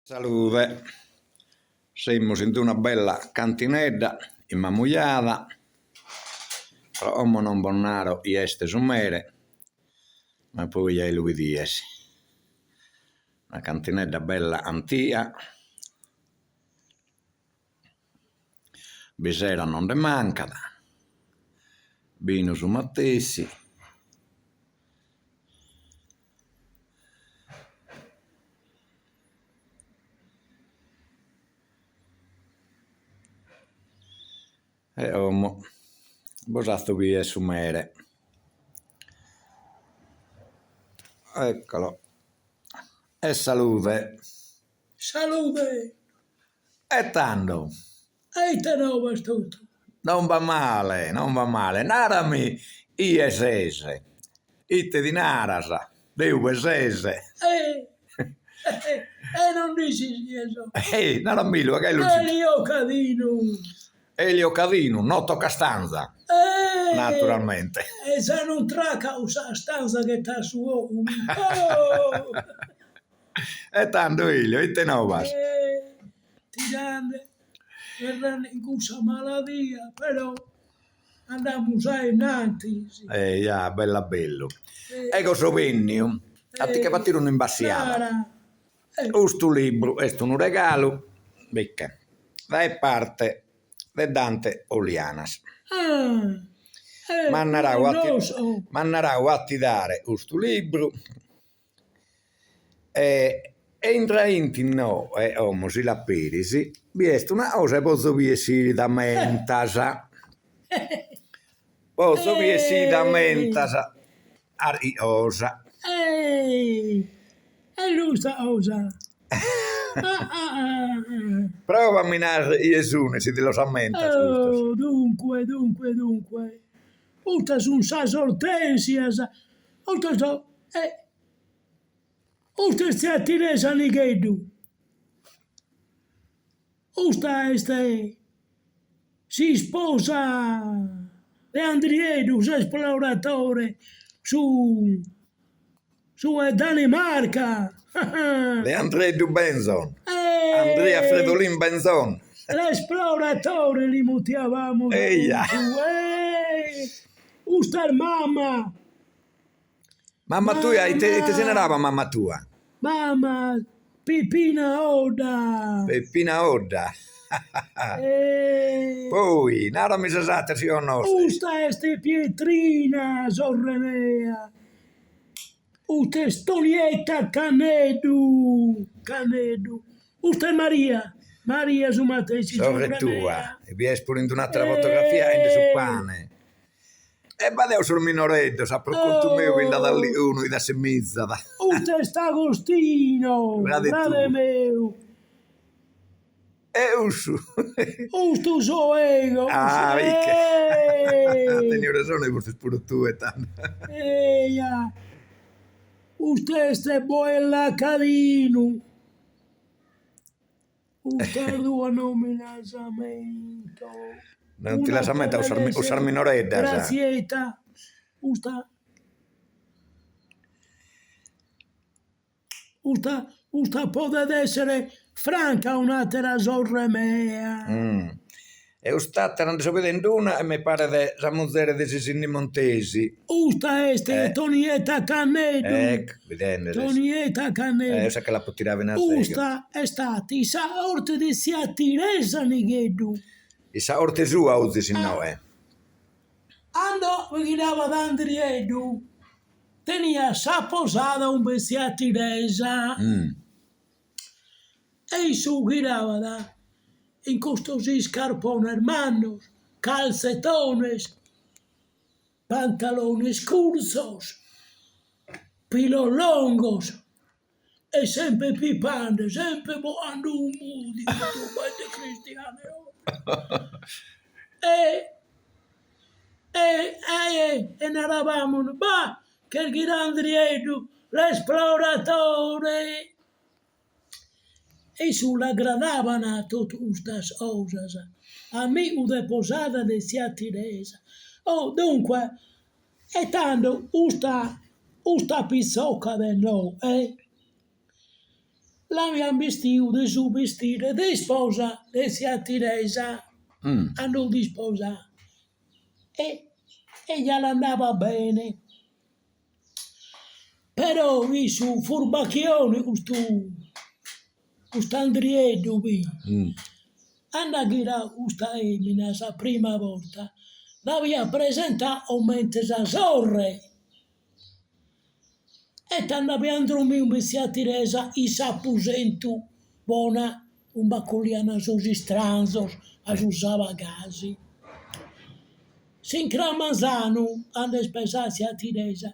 Salude, semus in d'una bella cantinedda in Mamujada, pro como non bos naro chie est su mere, ma poi jai lu bidies, una cantinedda bella antiga, bisera non nde mancat, binu su matessi E como bos atzo bider su mere. Eccolo. E salude. Salude. E tando? E ite novas totu? Non b'at male, non b'at male. Narami chie ses, ite ti naras, de ue ses. E e non nd'ischis chie so. E naramilu, ca lu Elio Cadinu. Elio Cadinu, noto Castanza, naturalmente. E za non traca cussa stanza che t'at su 'ogu. E tando Elio, ite novas? Tirande, gherrande in cussa maladia, però andamus a innantis. Eh ja, bellu a bellu. Ego so benniu a ti che batire un'imbassiada. Custu libru est unu regalu, bicche, dae parte de Dante Olianas. M'at narau a ti m'at narau a ti dare custu libru E intraint no e como si l'aperis bi est una cosa e pozo bider si t'ammentas pozo bider si t'ammentas carchi cosa. E custa cosa Prova a mi narrer chie sun si ti los ammentas custos. Dunque dunque dunque custas sun sas ortensias custas e custa est tzia Tiresa Nigheddu, custa est s'isposa de Andrieddu s'esploratore su su 'e Danimarca De Andrieddu Benzon, Andria Fredolin Benzon. L'esploratore li mutiavamus Eja Custa est mama Mama tua, ite ite si narabat mama tua? Mama Pipina Odda. Pipina Odda Poi, narami sas ateras si connosches. Custa est Pietrina, sorre mea. Custa est Tonietta Caneddu, Caneddu. Custa est Maria, Maria su matessi, sorre tua. Bi est puru in d'un'atera fotografia 'ende su pane. E b'at sos minoreddos, a pro contu meu bi nd'at unu chi t'assimizat. Custu est Agostino, frade meu. E cussu? Custu so ego. Ah, icche. Teniu resone forsis puru tue tando. Eja, custu est Boella Cadinu. Custas duas non mi las ammento. Non ti las ammentas cussas minoreddas? Grazietta, custa custa custa podet essere Franca un'atera sorre mea. E cust'atera nde so bidende una e mi paret sa muzere de Sisinni Montesi. Custa est Tonietta Canneddu. Ecco, bidende ses. Tonietta Canneddu. Eh, cussa che l'apo tirada in asegus. Custa est stata in sa 'orte de tzia Tiresa Nigheddu. In sa 'orte sua 'ozis innoe. Ando ghirabat Andrieddu, teniat sa posada umbe tzia Tiresa. E issu ghirabat in custos iscarpones mannos, calzetones, pantalones curtzos, pilos longos e sempre pipande, sempre boende 'umu, digo, ite cristianu e e e narabamus, bah ch'est ghirau Andrieddu l'esploratore E issu l'agradaban totu custas cosas, amigu de posada de tzia Tiresa. Oh, dunque, e tando custa custa pitzoca de no, eh? L'avian bistiu de su bistire de isposa de tzia Tiresa, cando fut isposà e e ja l'andabat bene. Però issu furbachione custu cust'Andrieddu bi, cando at ghirau custa 'emina sa prima borta, l'aviat presentà comente sa sorre E tando avian drommiu cun tzia Tiresa in s'apusentu bona umbe acollian sos istranzos ca s'usabat gasi. S'incras manzanu, cando est pesà tzia Tiresa,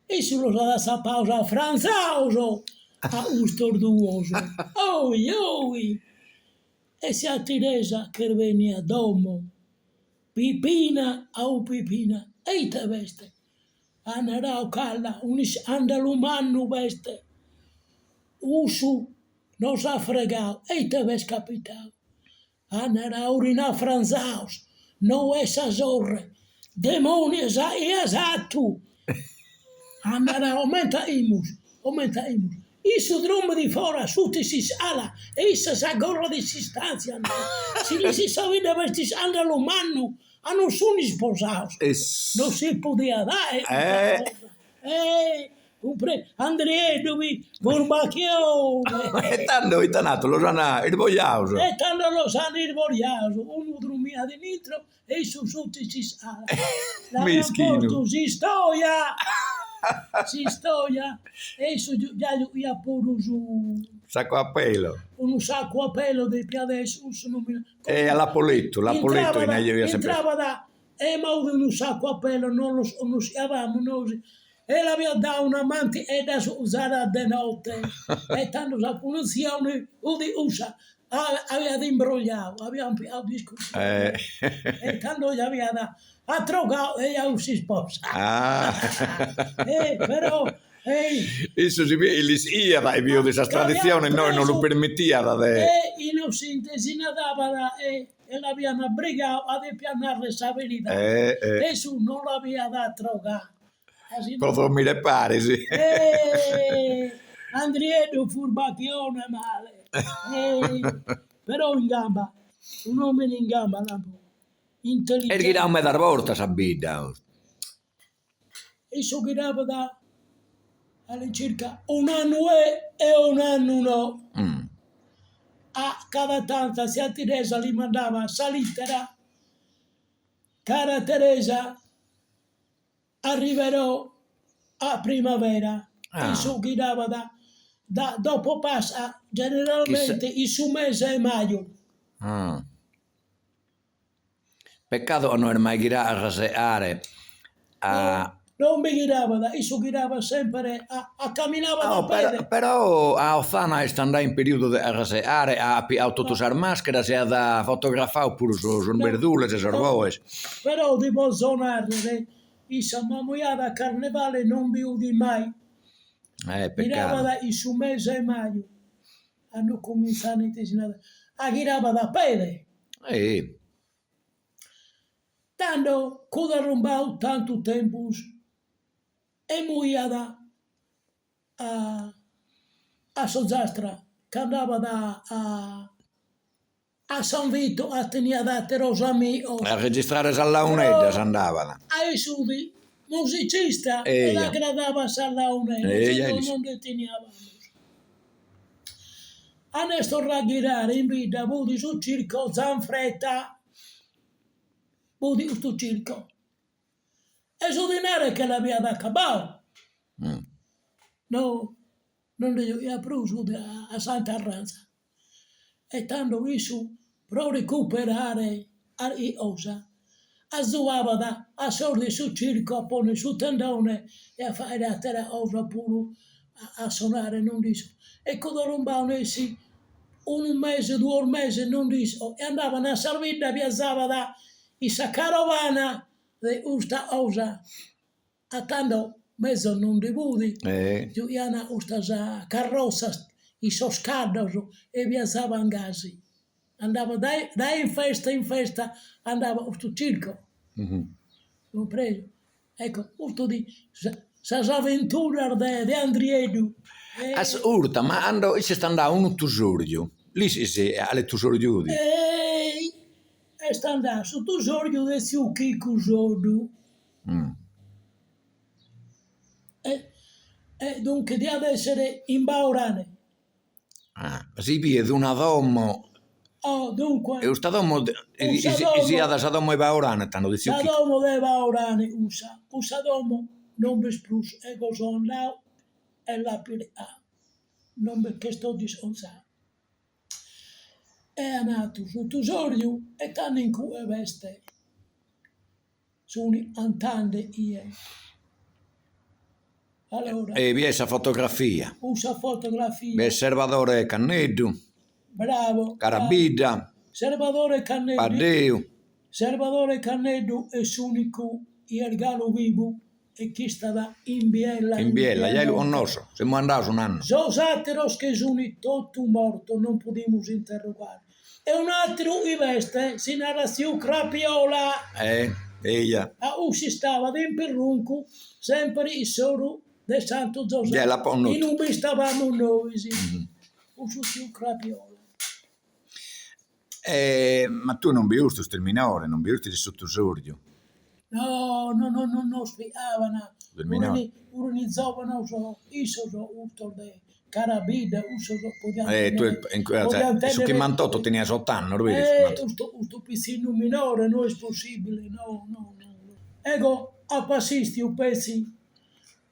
issu los at atzapaos afranzaos a custos duos, oi oi E tzia Tiresa ch'est bennia a domo, Pipina, au Pipina, e ite b'est? At narau calla, un'iscandalu mannu b'est, cussu nos at fregau, e ite b'est capitau? At narau 'udin afranzaos, no est sa sorre, demonios ite as 'atu? At narau, comente 'aimus, comente 'aimus, issu drommit fora suta 'e s'iscala e issa s'agorrat in s'istanzia, si in sa bidda b'est iscandalu mannu A non sun isposaos, non si podiat aer custa cosa. Eh, cumprendi, Andrieddu fit furbachione. E tando ite an 'atu, los an isbogliaos? E tando los an isbogliaos, unu dromiat in intro e issu suta in s'iscala. L'aian postu s'istoja, s'istoja, e issu già giughiat puru su. Saccu a pelo. Unu saccu a pelo depiat esser, cussu non mi E a Lapolettu, Lapolettu in aia sempre. Intrabat e ma 'ut unu saccu a pelo non lu connoschiavamus nois e l'aviat dau una mantighedda usada a de notte e tando sa punitzione 'ut cussa, aviat imbrogliau, avian pigau discussione e tando ja aviat atrogau e ja 'ut s'isposa e però Issu si l'ischiat e fiat sas traditziones no non lu permitiat de. E innotzente si nadabat e e l'avian brigau ca depiat narrer sa veridade e issu non l'aviat atrogau. Pro dromire paris. Andrieddu furbachione male però in gamba, un'omine in gamba lampu, intelligente. Est ghirau medas bortas a bidda. Issu ghirabat all'incirca un'annu e e un'annu no. A cada tantu tzia Teresa li mandabat sa littera, cara Teresa arriverò a primavera, issu ghirabat da dopo Pasca generalmente in su mese 'e maju. Peccadu ca no est mai ghiradu a raseare a. Non bi ghirabat, issu ghirabat sempre a a caminabat a pede. Però a Othana est andadu in periodu de arraseare, at pigadu totu sas mascheras e at fotografadu puru sos berdules e sos boes. Però ti potzo narrer, in sa Mamujada a carnevale non bi 'ut mai. Eh peccadu. Ghirabat in su mese 'e maju. Cando cumintzan ite si narat, a ghirabat a pede. Ei. Tando ch'at arrumbau tantu tempus e muiat a a s'Ozastra, ca andabat a a San Vito ca teniat ateros amigos. A registrare sas launeddas andabat. A issu fut musicista e l'agradabat sas launeddas, si no non nde teniabamus. Cando est torradu a ghirare in bidda fut su circo Zanfretta, fut custu circo, e su dinare che l'aviat acabau, no non nde giughiat prus a Sant'Arranza E tando issu pro recuperare carchi cosa azuabat a sos de su circo a ponner su tendone e a fagher atera cosa puru a sonare non nd'isco. E ch'at arrumbau nessi unu mese duos meses non nd'isco e andaban a sas biddas viazabat in sa carovana de custa cosa A tando mezos non nde fut, giughian custas carrotzas in sos caddos e viazaban gasi, andabat dae dae in festa in festa andabat custu circo, cumpresu? Ecco, custu di sas aventuras de de Andrieddu. Ascurta, ma cando isse est andau a unu tusorgiu, l'ischis cale tusorgiu fut? Est andau a su tusorgiu de tziu Chicu Soddu. E duncas diat essere in Baorane. Ah, si biet una domo. Oh, dunque. E custa domo siat sa domo 'e Baorane tando de tziu Sa domo de Baorane cussa, cussa domo non b'est prus, ego so andau e l'apo ah, non bi ch'est totu iscontzau. E an 'atu su tusorju e tando in cue b'est Sun 'antande ie. Allora. E bi est sa fotografia. Cussa fotografia. B'est Serbadore Canneddu. Bravo. Carabidda. Serbadore Canneddu. Paddeu. Serbadore Canneddu est s'unicu chi est galu bibu e ch'istat in Biella. In Biella, ja lu connosco, semus andados un'annu. Sos ateros che sun totu mortos, non podimus interrogare. E un'ateru chi b'est si narat tziu Crapiola. Eh, eja. A cussu istabat in Pirruncu, semper in s'oru de Santu Zosepe. Ja l'apo connotu. In ube istabamus nois, cussu tziu Crapiola. E ma tue non bi 'usti, 'usti minore, non bi 'usti in su tusorju. No, no no non nos piaban, furint zovanos issos custos de Carabidda, cussos podiant E tue in su chimbantotto tenias ott'annos, Eh, custu custu pitzinnu minore no est possibile, no no no. Ego apo assistiu petzi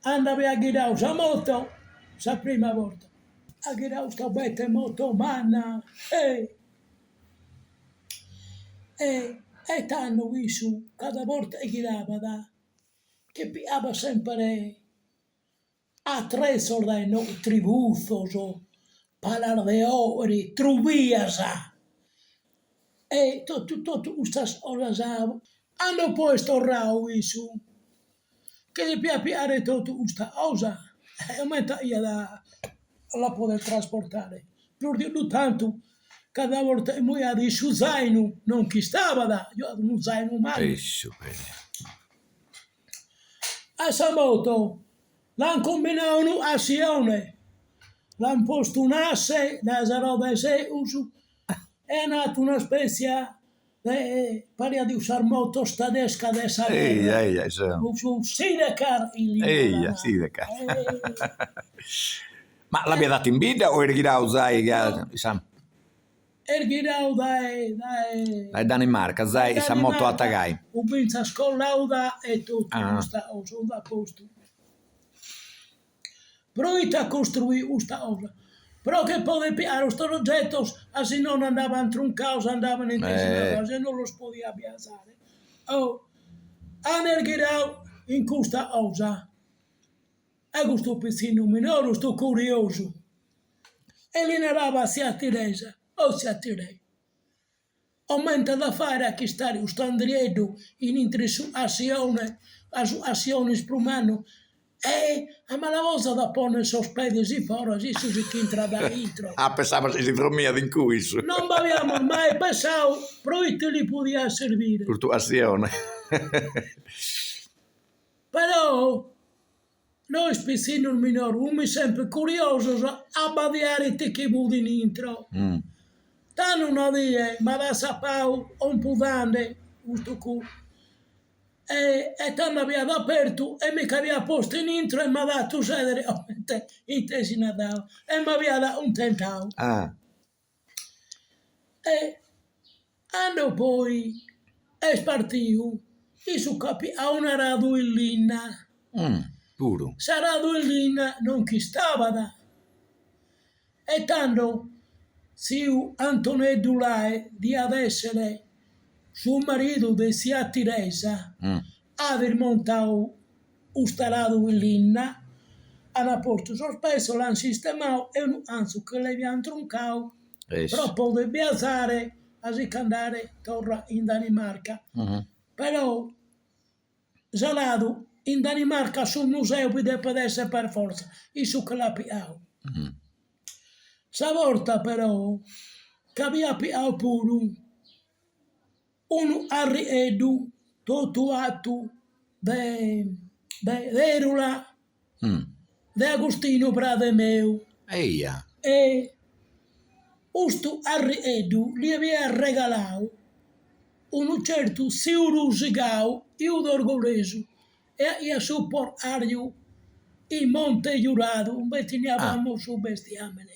Cando abiat ghirau sa moto sa prima borta, at ghirau custa bete moto manna, eh! E e tando issu cada borta chi ghirabat che piabat semper atretzos dae nou, tribuzos, palas de 'oere, trubias e totu totu custas cosas. Cando poi est torrau issu Che depiat piare totu custa cosa e comente 'aiat a la poder trasportare, prus de unu tantu cada borta chi muiat in su zainu non nch'istabat, giuat unu zainu mannu. A sa moto l'an cumbinau unu assione, l'an postu un'asse dae sa roda 'e segus e an 'atu una spètzia de pariat cussas motos tedescas de sa gherra, Eja eja so. cussu sidecar chi li Eja naran. sidecar. Ma l'abiat 'atu in bidda o est ghirau zai ca sa. Est ghirau dae dae. Dae Danimarca zai sa moto 'ata gai. Fut finzas collauda e totu custa cosa, fut a postu. Proite at costruiu custa cosa? Pro che poder piare custos oggetos a si nono andaban truncaos, andaban intesinados e non los podiat biazare. Oh! An ghirau in custa cosa. E custu pitzinnu minore, custu curiosu. E li narabat a tzia Tiresa, oh tzia Tirè, Comente at a fàere a ch'istare custu Andrieddu in intre su assione, a su assione est prus mannu, e a mala boza at a pònnere sos pedes in foras, issu si ch'intrat a intro. Ah, pessabas chi si drommiat in cue issu. Non b'aviamus mai pessau proite li podiat servire. Custu assione. Però Nois pitzinnos minores fumis semper curiosos a badiare ite chi fut in intro. Tando una die m'at atzapau ompudande custu cu e e tando abiat apertu e mi ch'abiat postu in intro e m'at 'atu sèdere comente ite si nadau e m'abiat cuntentau. E cando poi est partiu issu ch'at piau un'aradu in linna. Puru. S'aradu in linna non nch'istabat. E tando tziu Antoneddu Lai diat essere su maridu de tzia Tiresa at ismontau Cust'aradu in linna, an postu sos petzos, l'an sistemau e unu cantzu che l'abian truncau pro poder biazare a si ch'andare torra in Danimarca. Però s'aradu in Danimarca a su museu bi depet esser per fortza, issu che l'at piau. Sa borta però ch'abiat piau puru Unu arrieddu totu 'atu. De de Erula de Agostinu prade meu. Eia. E custu arrieddu li aviat regalau unu certu tziu Rusigau chi 'ut orgolesu e aiat su porcarju in Monte Juradu umbe teniavamus su bestiamene.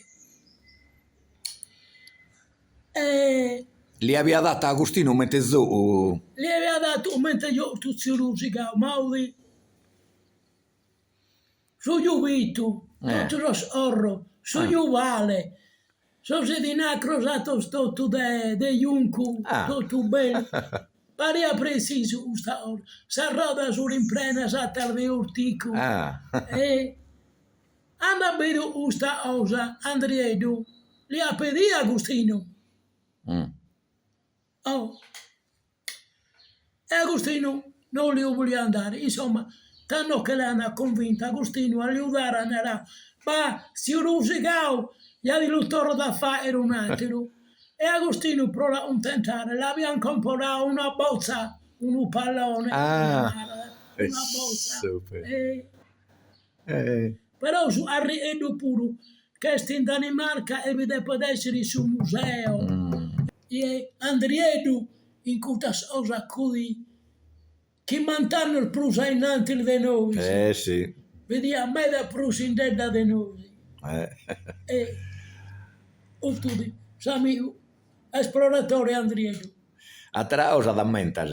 E. Li aviat datu a Agostinu comente zogu. Li aviat datu comente giogu tziu Rusigau, ma 'ut su giubitu, totu sos corros, su giubale, sos idinacros atos totu de de juncu, totu bellu, pariat pretzisu custa cosa, sas rodas furint prenas atas de orticu e cando at bidu custa cosa Andrieddu li at pediu a Agostinu. Oh e Agostinu no li boliat dare, insomma, tando che l'an cunvintu Agostinu a liu dare at naradu, bah, tziu Rusigau ja ti lu torrat a fagher un'ateru, e Agostinu pro l'acuntentare l'abian comporadu una botza, unu pallone, una botza, e Però su arrieddu puru ch'est in Danimarca e bi depet esser in su museo. E Andrieddu in custas cosas fut chimbant'annos prus a innantis de nois. Eh si. Bidiat meda prus indedda de nois. E custu fit s'amigu esploratore Andrieddu. Atera cosa t'ammentas?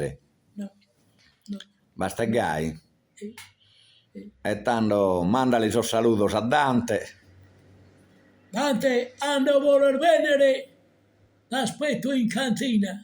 No, no. Bastet gai? E tando mandali sos saludos a Dante. Dante, ando boles bennere, t'aspetto in cantina.